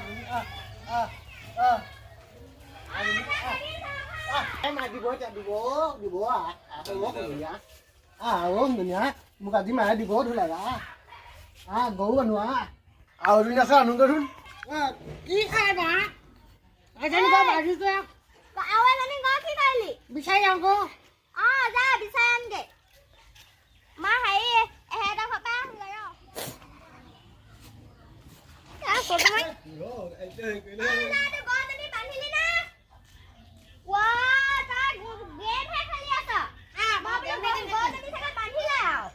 আহ আহ দিব দিব দিব। আহ ধুনীয়া, মোক আজি মায়ে দিব ধুলে। আহ আহ, গৰু আনো। আহ, আৰু এজনী আছে, আনোগৈ চোন। কি খাই বা এজনী গৈ বাজিছে। আৰু এজনী গৰু কি কৰিলি? বিচাৰি আহো। অ, যা বিচাৰি আনগে। মা হেৰি এহেঁতৰ ঘৰৰ পৰা আহোঁগৈ ৰ। আহ, বৰ্তমান গৰুজনী বান্ধিলি না? ৱা, তই গেমহে খেলি আছ। মই বোলো গৰুজনী চাগে বান্ধিলে আৰু।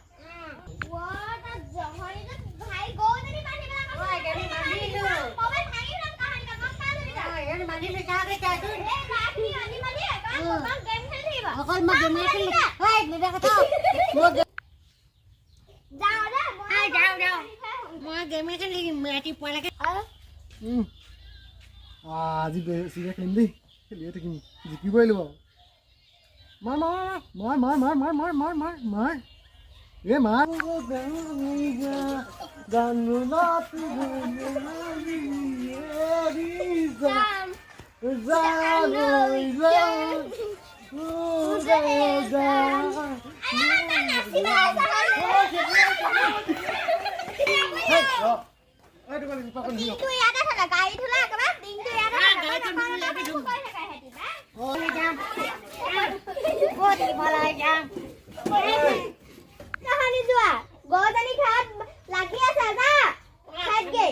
ৱা, তই জহনীটো ভাই গৰুজনী বান্ধি পেলাই কৈছ। অ, এজনী বান্ধিলো। ক'ৰবাত ভাঙি পেলাম কাহানিবা, গম পালি তই? এজনী বান্ধিলো, যাগে যাচোন। এই গাখিনি বান্ধি বান্ধি তই ক'ৰবাত গেম খেলি থাকিব। অকল মই গেমে খেলি ঐ নেদেখা থাক মই। যাওঁ দে মই। আই, যাওঁ, যাওঁ। মই গেমে খেলি থাকিম ৰাতিপুৱালৈকে। আজি বেছিকৈ খেলিম দেই, খেলিয়ে থাকিম, জিকিবই লাগিব। মাৰ মাৰ মাৰ মাৰ মাৰ মাৰ মাৰ মাৰ মাৰ মাৰ, এ মাৰ। যাম। আয়া, তই নাচিব দিনটো ইয়াতে থাকা, গাড়ী ধুলা একেবাৰে দিনটো ইয়াতে থাকা। তই নকৰ নকৰ কৰি থাকা সিহঁতি বা। যাম ক'ত ইফালে যাম। কাহানি যোৱা? গৰুজনী ঘৰত লাগি আছে, যা খাইতগে।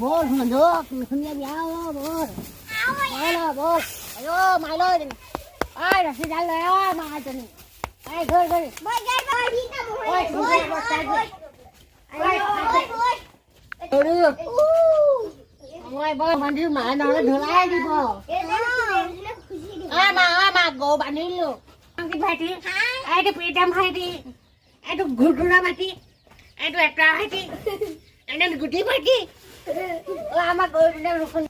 বৰ ধুনীয়া ধুনীয়া বিয়া, বৰ বৰ বৰ। আইঅ মাই লৈ ঐ ৰছীডাল লৈ ঐ মাজনী ঐ ধৰ ধৰ। বৈ গাই বৈ ঐ, বৈ বৈ বৈ বৈ বৈ। মই বৰ বান্ধি মায়ে নহ'লে ধৰাই দিব। ঐ মা, ঐ মা, গৰু বান্ধিলো। ভাইটি, এইটো প্ৰীতম ভাইটি, এইটো ঘুটুৰা ভাইটি, এইটো এটা ভাইটি, এনে গুটি ভাইটি। অ, আমাৰ গৰু ৰখোন।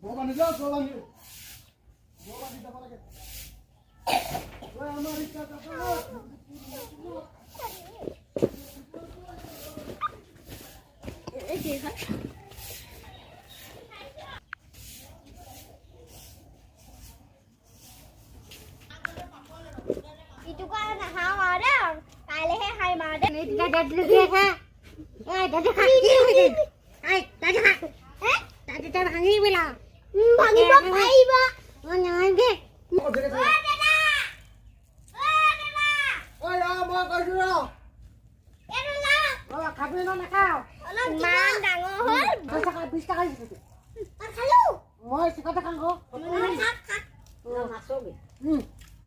গৰু বান্ধি যাওঁ, গৰু বান্ধি, গৰু বান্ধি যাব লাগে। ঐ, আমাৰ ৰিক্সা যাব। ইটো কাৰণে নাখাওঁ আৰু দে, কাইলৈহে খাইম আৰু দে। দাদা খা, দাদা খা, দাদা খা, দাদা ভাঙি পেলা। ভাঙিব পাৰিব। অ, নহয় দে। অ দাদা, অ দাদা। ঐ ৰ, মই কৈছো ৰ। এইটো লওক। অ, খাবি ন নাখাওঁ? অলপ ইমান ডাঙৰ হ'ল। 10 টকা 20 টকা দিছো। খালো। মই চিকতে খাওঁ। থাক থাক। মাছো।